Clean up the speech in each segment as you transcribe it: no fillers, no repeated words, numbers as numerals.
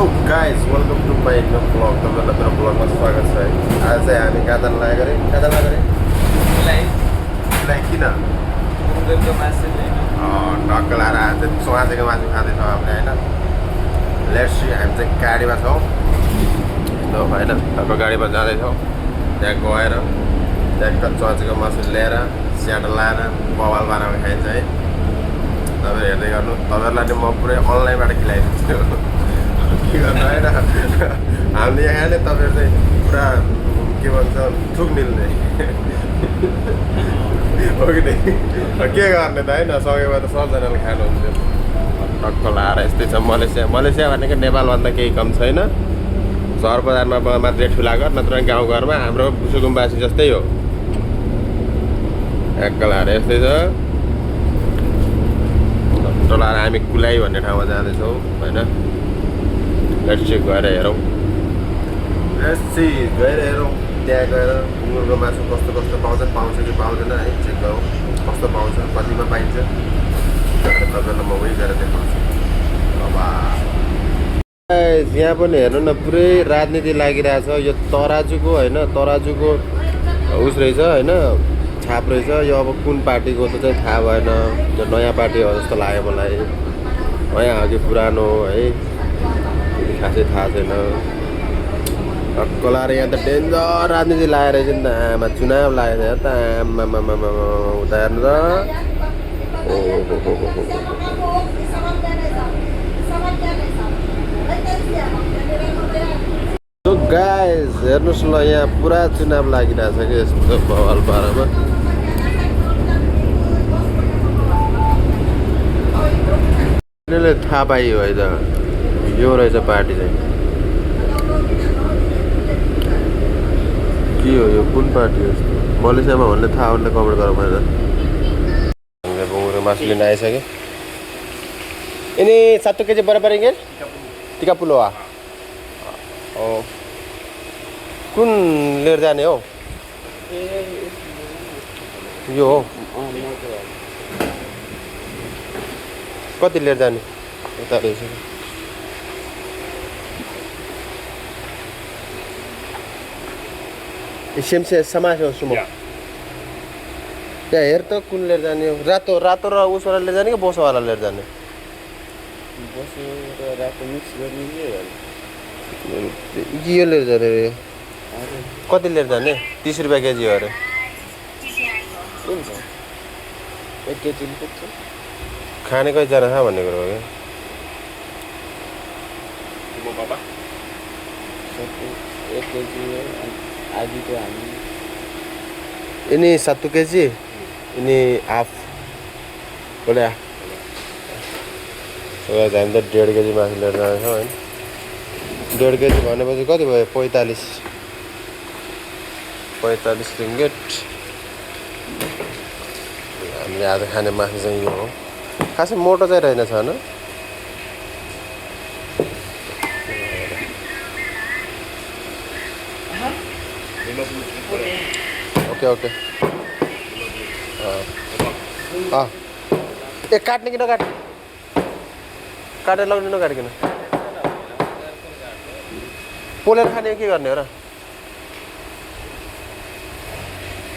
Guys welcome to my new blog तपाईँलाई मेरो ब्लगमा स्वागत छ है। आज चाहिँ हामी गाजर लागेको अरे किन टक्क लाएर आज चाहिँ चुवाचेको मासु खाँदैछौँ हामीले होइन। लेट्स सी हामी चाहिँ गाडीमा छौँ होइन, टक्क गाडीमा जाँदैछौँ। त्यहाँ गएर त्यहाँ चुवाचेको मासु लिएर स्याटर लाएर बवाल बनाएर खाइन्छ है। तपाईँहरू हेर्दै गर्नु, तपाईँहरूलाई म पुरै अनलाइनबाट खिलाइदिन्छु के गर्नु होइन। हामीले यहाँ खाने तपाईँहरू चाहिँ पुरा के भन्छ थुक निल्ने हो कि नै, के गर्ने त होइन। सकेमा त सबजनाले खानुहुन्थ्यो। टक्क लाएर यस्तै छ मलेसिया भनेको नेपालभन्दा केही कम छैन। सहर बजारमा मात्रै ठुला घर, नत्र गाउँघरमा हाम्रो सुकुम्बासी जस्तै हो। टक्क लाएर यस्तै छ। टोलाएर हामी कुलाई भन्ने ठाउँमा जाँदैछौँ होइन। लेट्स चेक गएर हेरौँ, गएर हेरौँ। त्यहाँ गएर गुङ्गुरको मासु कस्तो कस्तो पाउँछ कि पाउँदैन है, चेक गरौँ कस्तो पाउँछ, कतिमा पाइन्छ। तपाईँहरूलाई म उही गएर देखाउँछु। अब यहाँ पनि हेर्नु न, पुरै राजनीति लागिरहेछ। यो तराजुको होइन, तराजुको उस रहेछ होइन, छाप रहेछ। यो अब कुन पार्टीको त चाहिँ थाहा भएन। यो नयाँ पार्टी हो जस्तो लाग्यो मलाई। नयाँ हो कि पुरानो है खासै थाहा छैन। टक्क लाएर यहाँ त डेन्जर राजनीति लागेर रहेछ नि त। आमा चुनाव लागेको छ त। आमा उता हेर्नु त। गाइस हेर्नुहोस् ल, यहाँ पुरा चुनाव लागिरहेछ कि यस्तो बवाल पारामा। यिनीहरूले थाहा पाइयो है त, यो रहेछ पार्टी चाहिँ। के हो यो, कुन पार्टी हो यस्तो? मलेसियामा भन्ने थाहा भन्ने कमेन्ट गरौँ मैले। बुङ्गुरको मासु लिन आइसक्यो। यिनी 7 केजी बराबर इंगे 30 हो। कुन लिएर जाने हो यो हो? कति लिएर जाने यता रहेछ। सेमसे समाज हो सुमो। त्यहाँ हेर त कुन लिएर जाने हो। रातो रातो र उसवाला लिएर जाने कि बोसोवाला लिएर जाने? बोसो र रातो मिक्स गर्ने यो लिएर जाने रे। कति लिएर जाने? 30 रुपियाँ केजी हो अरे। 1 केजी पुग्छ। खाने कतिजना छ भन्ने कुरो हो क्या। बाबा 1 केजी आधी तो हामी। यिनी 7 केजी, यिनी हाफ बोले। हामी त 1.5 केजी मासु लिएर जानेछौँ होइन। 1.5 केजी भनेपछि कति भयो? 45 रिङ्गेट। हामीले आज खाने मासु चाहिँ यो हो। खासै मोटो चाहिँ रहेनछ होइन। ओके ए काट्ने कि नकाट्ने? काटेर लगाउने नकाटिकन पोलेर खाने के गर्ने हो र?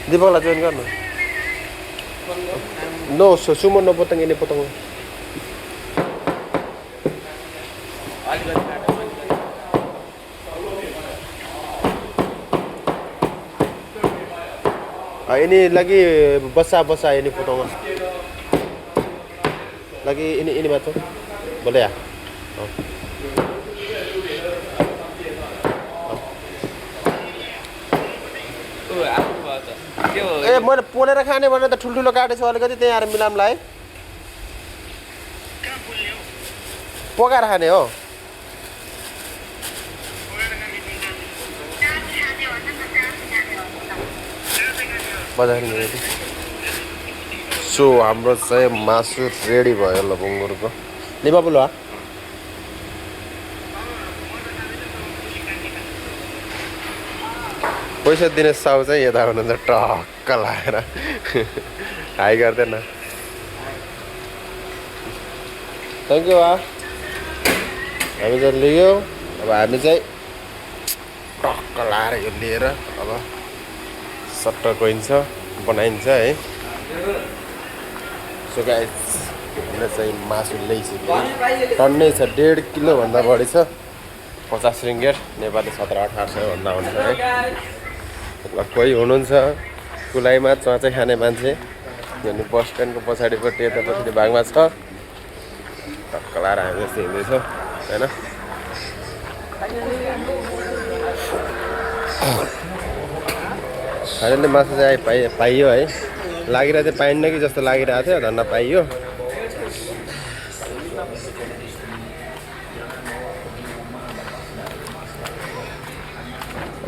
दिपकलाई जोइन गर्नु। नो सुमो न पोतङ यिनी पोतङ। यिनी लगी बसा यिनी पोतङ लगी यिनी मात्र बोले या। ए मैले पोलेर खाने भनेर त ठुल्ठुलो काटेछु अलिकति, त्यही आएर मिलामलाई पकाएर खाने हो। सो हाम्रो चाहिँ मासु रेडी भयो ल बुङ्गुरको। लिमा पुलो पैसा दिने साउ चाहिँ यता हुनुहुन्छ टक्क लगाएर हाई गर्दैन। थ्याङ्क यू हामी चाहिँ लियो। अब हामी चाहिँ टक्क लाएर यो लिएर अब सट्ट गइन्छ बनाइन्छ है। सो गाइस होइन चाहिँ मासु ल्याइसक्यो टन्नै छ 1.5 किलोभन्दा बढी छ 50 रिङ्गेट नेपाली 1700-1800 भन्दा हुन्छ है। कोही हुनुहुन्छ कुलाईमा चाँचै खाने मान्छे अनि बस स्ट्यान्डको पछाडिपट्टि यतापट्टि भागमा छ टक्क लाएर हामी जस्तो हिँड्दैछौँ होइन। फाइनली मासु चाहिँ पाइयो है। लागिरहेको थियो पाइन्न कि जस्तो लागिरहेको थियो धन्न पाइयो।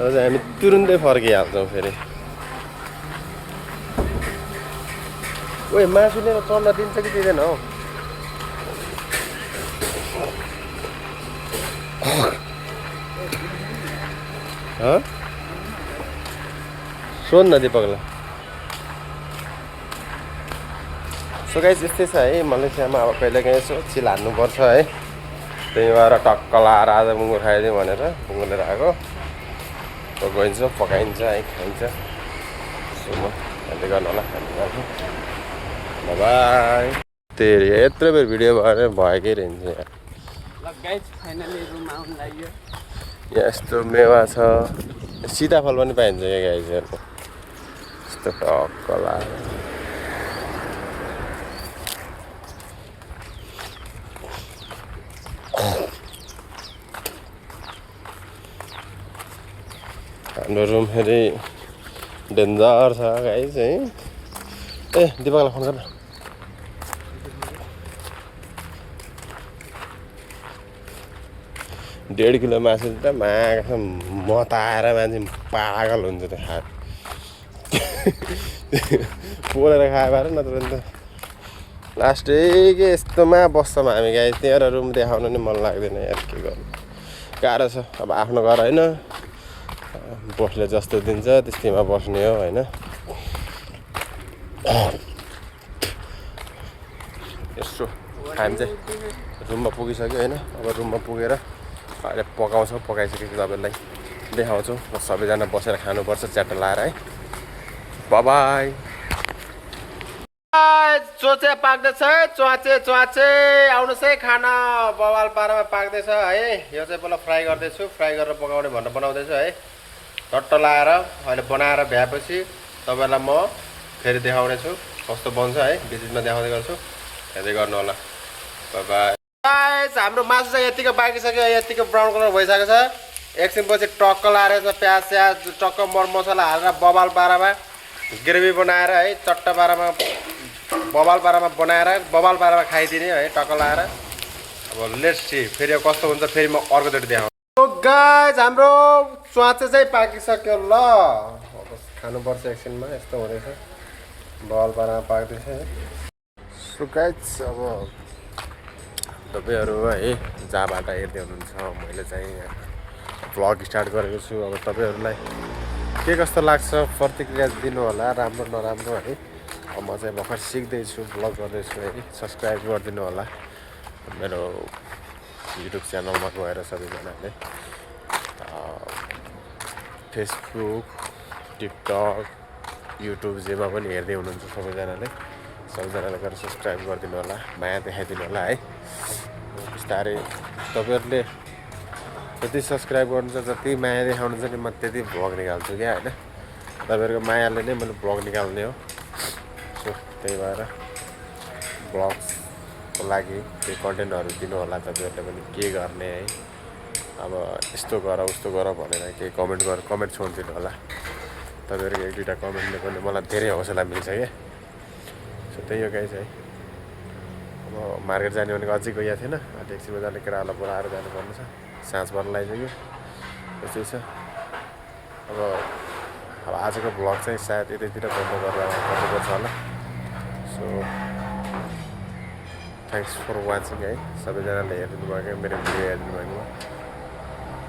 अब चाहिँ हामी तुरुन्तै फर्किहाल्छौँ फेरि। ओए मासुले चल्न दिन्छ कि दिँदैन हौ? सोध न दिपकलाई। सो गाइस यस्तै छ है मलेसियामा। अब कहिलेकाहीँ यसो चिल हान्नुपर्छ है। त्यही भएर टक्क लाएर आज मुङ्गुर खाइदिउँ भनेर मुङ्गुर लिएर आएको। गइन्छ पकाइन्छ है खाइन्छ। सो म खाँदै गर्नु होला बाई। तेरि यत्रो बेर भिडियो भएकै रहन्छ यार। यहाँ यस्तो मेवा छ सीताफल पनि पाइन्छ क्या गाइजहरूको। यस्तो टक्क लाएर हाम्रो रुम फेरि डेन्जर छ गाइज है। ए दिपकलाई फोन गर्न। 1.5 किलो मासु त माग मताएर मान्छे पागल हुन्छ त्यो खाएर पोलेर खायो भएर नत्र नि त लास्टै के यस्तोमा बस्छौँ हामी गाई। त्यहाँ रुम देखाउनु नि मन लाग्दैन यार के गर्नु गाह्रो छ। अब आफ्नो घर होइन बस्ने जस्तो दिन्छ त्यस्तैमा बस्ने हो होइन। यसो हामी चाहिँ रुममा पुगिसक्यो होइन। अब रुममा पुगेर अहिले पकाउँछौँ। पकाइसकेपछि तपाईँलाई देखाउँछौँ। सबैजना बसेर खानुपर्छ च्याट्ट लाएर है। बाई चोचे पाक्दैछ है। च्वाचे आउनुहोस् है खाना बवाल पारामा पाक्दैछ है। यो चाहिँ पहिला फ्राई गर्दैछु। फ्राई गरेर पकाउने भनेर बनाउँदैछु है। टट्ट लाएर अहिले बनाएर भ्याएपछि तपाईँलाई म फेरि देखाउने छु कस्तो बन्छ है। बिचमा देखाउँदै गर्छु हेर्दै गर्नु होला। बाई हाम्रो मासु चाहिँ यतिको पाकिसक्यो। यतिको ब्राउन कलर भइसकेको छ। एकछिनपछि टक्क लाएर प्याज स्याज टक्क मरमसला हालेर बवाल पारामा ग्रेभी बनाएर है चट्ट पारामा बवाल पारामा खाइदिने है टक्क लाएर। अब लेट्स सी फेरि कस्तो हुन्छ फेरि म अर्कोचोटि देखाउँछु। गाइस हाम्रो च्वाचे चाहिँ पाकिसक्यो ल। अब खानुपर्छ एकछिनमा। यस्तो हुँदैछ बवाल पारामा पाक्दैछ है। सो गाइस अब तपाईँहरू है जहाँबाट हेर्दै हुनुहुन्छ मैले चाहिँ भ्लग स्टार्ट गरेको छु। अब तपाईँहरूलाई के कस्तो लाग्छ प्रतिक्रिया दिनु होला राम्रो नराम्रो है। अब म चाहिँ भर्खर सिक्दैछु भ्लग गर्दैछु है। सब्सक्राइब गरिदिनु होला मेरो युट्युब च्यानलमा गएर सबैजनाले। फेसबुक टिकटक युट्युब जेमा पनि हेर्दै हुनुहुन्छ सबैजनाले गएर सब्सक्राइब गरिदिनु होला। माया देखाइदिनु होला है। बिस्तारै तपाईँहरूले जति सब्सक्राइब गर्नुहुन्छ जति माया देखाउनुहुन्छ नि म त्यति भ्लग निकाल्छु क्या होइन। तपाईँहरूको मायाले नै मैले भ्लग निकाल्ने हो। सो त्यही भएर भ्लग्सको लागि केही कन्टेन्टहरू दिनु होला तपाईँहरूले पनि के गर्ने है। अब यस्तो गर उस्तो गर भनेर केही कमेन्ट छोडिदिनु होला। तपाईँहरूको 1-2टा कमेन्टले पनि मलाई धेरै हौसला मिल्छ क्या। सो त्यही हो गाइस है। अब मार्केट जाने भनेको अझै गइएको थिएन। ट्याक्सीमा जाने केटाहरूलाई बोलाएर जानुपर्ने छ। साँझ पर्न लागिसक्यो त्यस्तै छ। अब आजको भ्लग चाहिँ सायद यतैतिर बन्द गरेर गर्नुपर्छ होला। सो थ्याङ्क्स फर वाचिङ है। सबैजनाले हेरिदिनु भएको मेरो भिडियो हेरिदिनु भएको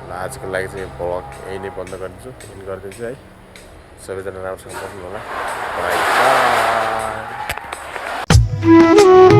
ल। आजको लागि चाहिँ भ्लग यही नै बन्द गरिदिन्छु है। सबैजना राम्रोसँग बस्नु होला। By by.